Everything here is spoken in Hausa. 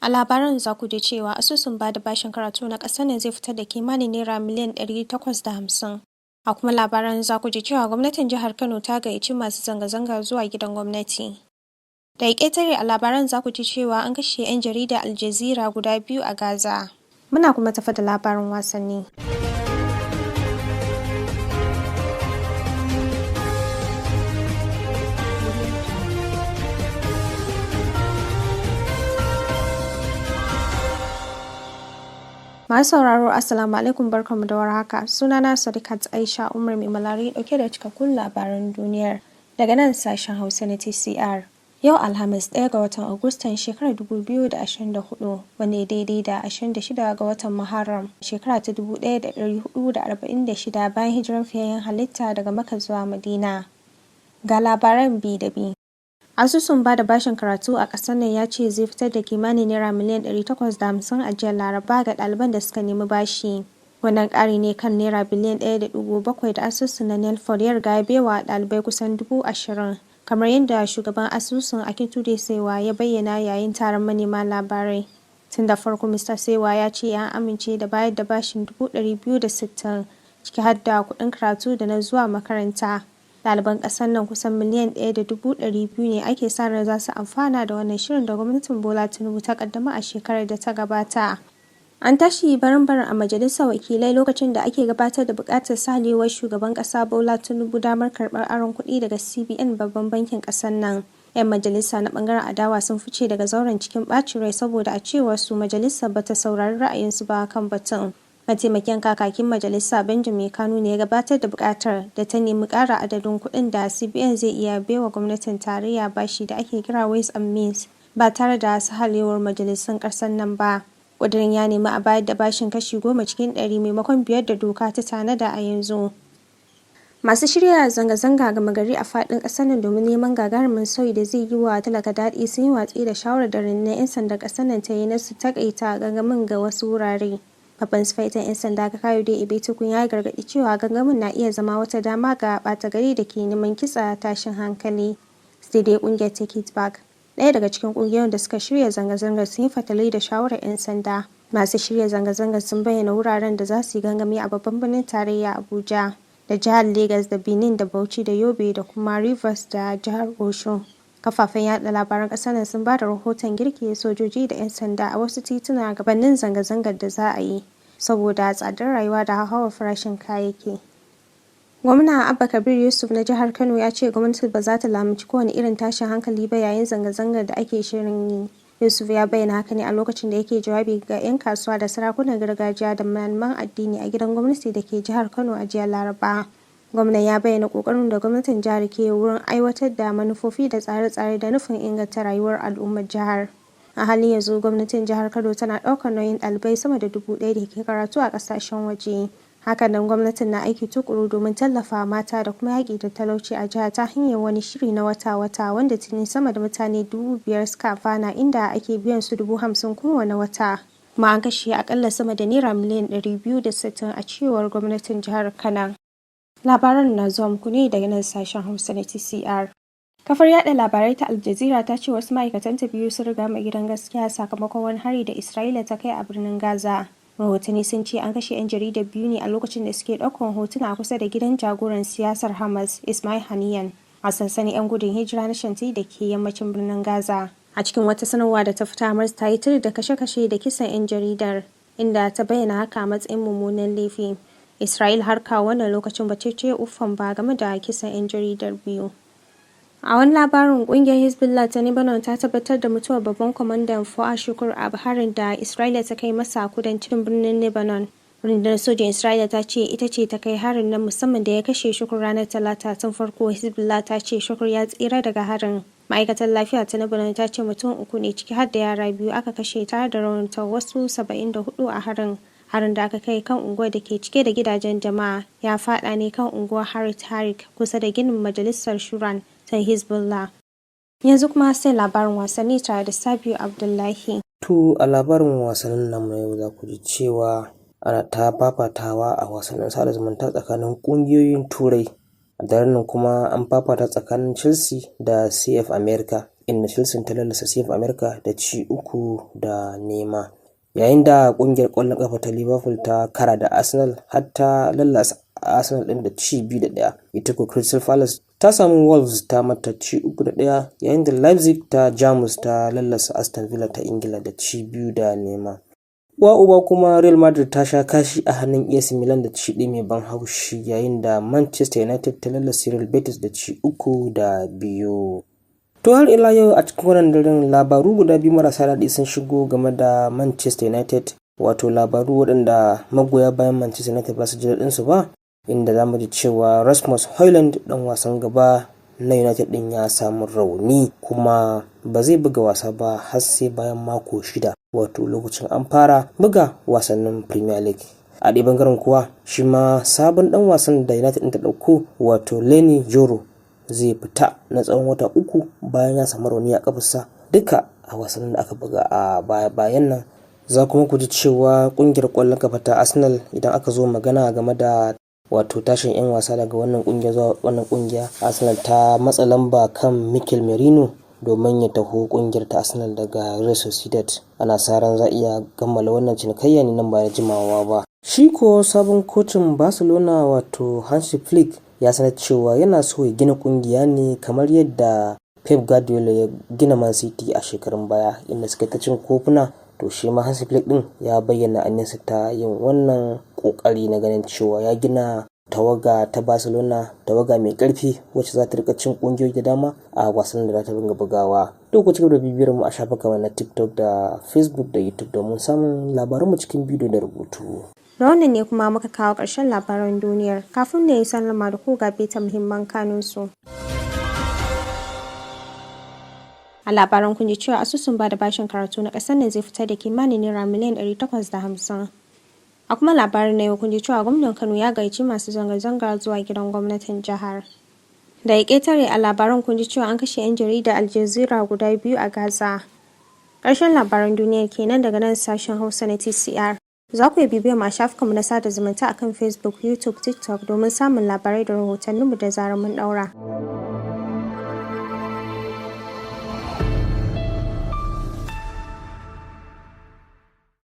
A labaran za ku ji cewa asusun bada bashin karatu na ƙasar nan zai fitar da kimanin naira miliyan 850. A kuma labaran za ku ji cewa gwamnatin jihar Kano ta gayyaci masu zanga-zanga zuwa gidan gwamnati. Daga ƙetare a labaran za ku ji cewa an kashe 'yan jarida Al Jazeera guda biyu a Gaza. Muna kuma tafa da labarin wasanni. Masu sauraro, Assalamu alaikum, barkanmu da warhaka. Sunana Sadiqat Aisha Umar mai malari dauke da cikakkun labaran duniyar daga nan sashen Hausa na TCR. Yau Alhamis, 1 ga watan Agustan shekarar 2024, wanda ya daidai da 26 ga watan Muharram shekara ta 1446 bayan hijiran fiyayyen halitta daga Makka zuwa Madina. Ga labaran bi da bi. Asusun bada bashin karatu a ƙasar nan ya ce zai fitar da kimanin naira miliyan 850 a jiya Laraba ga ɗaliban da suka nemi bashi. Wannan ƙari ne kan naira biliyan 1.7 da asusun na NELFUND ya riga ya baiwa ɗalibai kusan 20,000, kamar yadda shugaban asusun Akintunde Saiwa ya bayyana yayin taron manema labarai. Tun da farko Mr. Saiwa ya ce an amince da bayar da bashin 260,000, ciki har da kuɗin karatu da na zuwa makaranta. Ɗaliban ƙasar nan kusan miliyan 1.2 million ne ake sa ran za su amfana da wannan shirin da gwamnatin Bola Tinubu ta ƙaddamar a shekarar da ta gabata. An tashi baran-baran a Majalisar Wakilai lokacin da ake gabatar da buƙatar sahalewar Shugaban ƙasa Bola Tinubu damar karɓar aron kuɗi daga CBN, babban bankin ƙasar nan. 'Yan majalisa na ɓangaren adawa sun fice daga zauren cikin ɓacin rai saboda a cewar su majalisar bata saurari ra'ayinsu ba kan batun. Mataimakin kakakin majalisa Benjamin Kanu ne ya gabatar da bukatar da ta nemi ƙara adadin kuɗin da CBN zai iya baiwa gwamnatin tarayya bashi da ake kira Ways and Means ba tare da sahalewar majalisun ƙasar nan ba. Ƙudurin ya nemi a bayar da bashin kashi 10% maimakon 5 da doka ta tanada a yanzu. Masu shirya zanga-zanga gama gari a faɗin ƙasar nan domin neman gagarumin sauyi da zai yi wa talaka daɗi sun yi watsi da shawarar da rundunar 'yan sandan ƙasar nan ta yi na su taƙaita gangamin ga wasu wurare. Babban Sufeton 'Yan Sanda Kayode Egbetokun ya yi gargaɗi cewa gangamin na iya zama wata dama ga ɓata gari da ke neman kitsa tashin hankali. Sai dai ƙungiyar Take It Back, ɗaya daga cikin ƙungiyoyin da suka shirya zanga-zangar, sun yi fatali da shawarar 'yan sanda. Masu shirya zanga-zangar sun bayyana wuraren da za su yi gangami a babban birnin tarayya Abuja da jihar Legas da Benin da Bauchi da Yobe da kuma Rivers da jihar Osun. Kafafen yada labaran ƙasar nan sun ba da rahoton girke sojoji da 'yan sanda a wasu tituna gabanin zanga-zangar da za a yi saboda tsadar rayuwa da hauhawar farashin kayayyaki. Gwamna Abba Kabir Yusuf na jihar Kano ya ce gwamnati ba za ta lamunci kowane irin tashin hankali ba yayin zanga-zangar da ake shirin yi. Yusuf ya bayyana haka ne a lokacin da yake jawabi ga 'yan kasuwa da sarakunan gargajiya da malaman addini a gidan gwamnati da ke jihar Kano a jiya Laraba. Gwamnan ya bayyana kokarin da gwamnatin jihar ke wurin aiwatar da manufofi da tsare-tsare da nufin inganta rayuwar al'ummar jihar. A halin yanzu gwamnatin jihar Kano tana ɗaukar nauyin ɗalibai sama da 1,000 da ke karatu a ƙasashen waje. Hakanan gwamnatin na aiki tukuru domin tallafa mata da kuma yaƙi da talauci a jihar ta hanyar wani shiri na wata-wata wanda tuni sama da mutane 5,000 suka amfana, inda ake biyan su 50,000 kowane wata. Kuma an kashe akalla sama da naira miliyan 260, a cewar gwamnatin jihar Kano. Labaran na zuwa muku ne daga nan sashen Hausa na TCR. Kafar yada labarai ta Al Jazeera ta ce wasu ma'aikatanta biyu sun riga mu gidan gaskiya sakamakon wani hari da Isra'ila ta kai a birnin Gaza. Rahotanni sun ce an kashe 'yan jarida biyu ne a lokacin da suke ɗaukar hotuna a kusa da gidan jagoran siyasar Hamas, Ismail Haniyeh, a sansanin 'yan gudun hijira na Shanti da ke yammacin birnin Gaza. A cikin wata sanarwa da ta fita, Hamas ta yi tir da kashe-kashe da kisan 'yan jaridar, inda ta bayyana haka a matsayin mummunan laifi. Isra'il har kawo wannan lokacin ba ce uffan ba game da kisan 'yan jaridar biyu. A wani labarin, kungiyar Hezbollah ta Lebanon ta tabbatar da mutuwar babban kwamandan Fuad Shukur a harin da Isra'ila ta kai masa kudancin birnin Lebanon. Rundunar sojin Isra'ila ta ce ita ce ta kai harin na musamman da ya kashe Shukur ranar Talata. Tun farko Hezbollah ta ce Shukur ya tsira daga harin. Ma'aikatar lafiya ta Lebanon ta ce mutum uku ne, ciki har da yara biyu, aka kashe tare da raunata wasu 74 a harin. Harin da aka kai kan unguwar da ke cike da gidajen jama'a ya fada ne kan unguwar Harit Harik kusa da ginin majalisar Shuran ta Hezbollah. Yanzu kuma sai labarin wasanni tare da Sabiu Abdullahi. To, a labarin wasannin namu na yau za ku ji cewa ana ta fafatawa a wasannin sada zumunta tsakanin ƙungiyoyin Turai. A daren nan kuma an fafata tsakanin Chelsea da CF America. inda Chelsea ta lallasa CF America da ci 3-0. Yayin da ƙungiyar ƙwallon ƙafa ta Liverpool ta kara da Arsenal har ta lallasa Arsenal ɗin da ci 2-1. Ita ko Crystal Palace ta samu Wolves ta mata ci 3-1, yayin da Leipzig ta Jamus ta lallasa Aston Villa ta Ingila da ci 2-0. Uwa uba kuma Real Madrid ta sha kashi a hannun AC Milan da ci 1 mai ban haushi, yayin da Manchester United ta lallasa Real Betis da ci 3-2. To har ila yau a cikin wannan daren labaru guda biyu marasa daɗi sun shigo game da Manchester United, wato labaru waɗanda magoya bayan Manchester United ba su ji daɗin su ba, inda za mu ji cewa Rasmus Højlund, ɗan wasan gaba na United ɗin, ya samu rauni kuma ba zai buga wasa ba har sai bayan mako 6, wato lokacin an fara buga wasannin Premier League. A ɗaya bangaren kuwa, shi ma sabon ɗan wasan da United ɗin ta ɗauko, wato Leny Yoro, zai fita na tsawon wata 3 bayan ya samu rauni a kafarsa duka a wasannin da aka buga a baya bayan nan. Za kuma ku ji cewa kungiyar kwallon kafa ta Arsenal, idan aka zo magana game da wato tashin 'yan wasa daga wannan kungiya zuwa wannan kungiya, Arsenal ta matsa lamba kan Mikel Merino domin ya taho kungiyar ta Arsenal daga Real Sociedad. Ana sa ran za iya kammala wannan cinikayya ne nan ba da jimawa ba. Shi ko sabon kocin Barcelona, wato Hansi Flick, ya sanar cewa yana so ya gina kungiya ne kamar yadda Pep Guardiola ya gina Man City a shekarun baya, inda suka ta cin kofuna. To shi ma Hansi Flick din ya bayyana aniyarsa ta yin wannan kokari na ganin cewa ya gina tawaga ta Barcelona, tawaga mai karfi wacce za ta rika cin kungiyoyi da dama a wasan da za ta dinga bugawa. Duk ku cigaba da bibiyar mu a shafukan na TikTok da Facebook da YouTube domin samun labaranmu cikin bidiyo da rubutu. Da wannan ne kuma muka kawo ƙarshen labaran duniyar. Kafin na yi sallama da ku, ga bitan muhimman kanunsu. A labaran kun ji cewa asusun bada bashin karatu na ƙasar nan zai fitar da kimanin naira miliyan 850. A kuma labarin na yau kun ji cewa gwamnan Kano ya gayyaci masu zanga-zanga zuwa gidan gwamnatin jihar. Da ya ƙetare a labaran kun ji cewa an kashe 'yan jarida Al Jazeera guda 2 a Gaza. Ƙarshen labaran duniyar kenan daga nan sashen Hausa na TCR. Za ku iya bibiyar mu a shafukanmu na sada zumunta akan Facebook, YouTube, TikTok domin samun labarai da rahotanninmu da zarar mun ɗaura.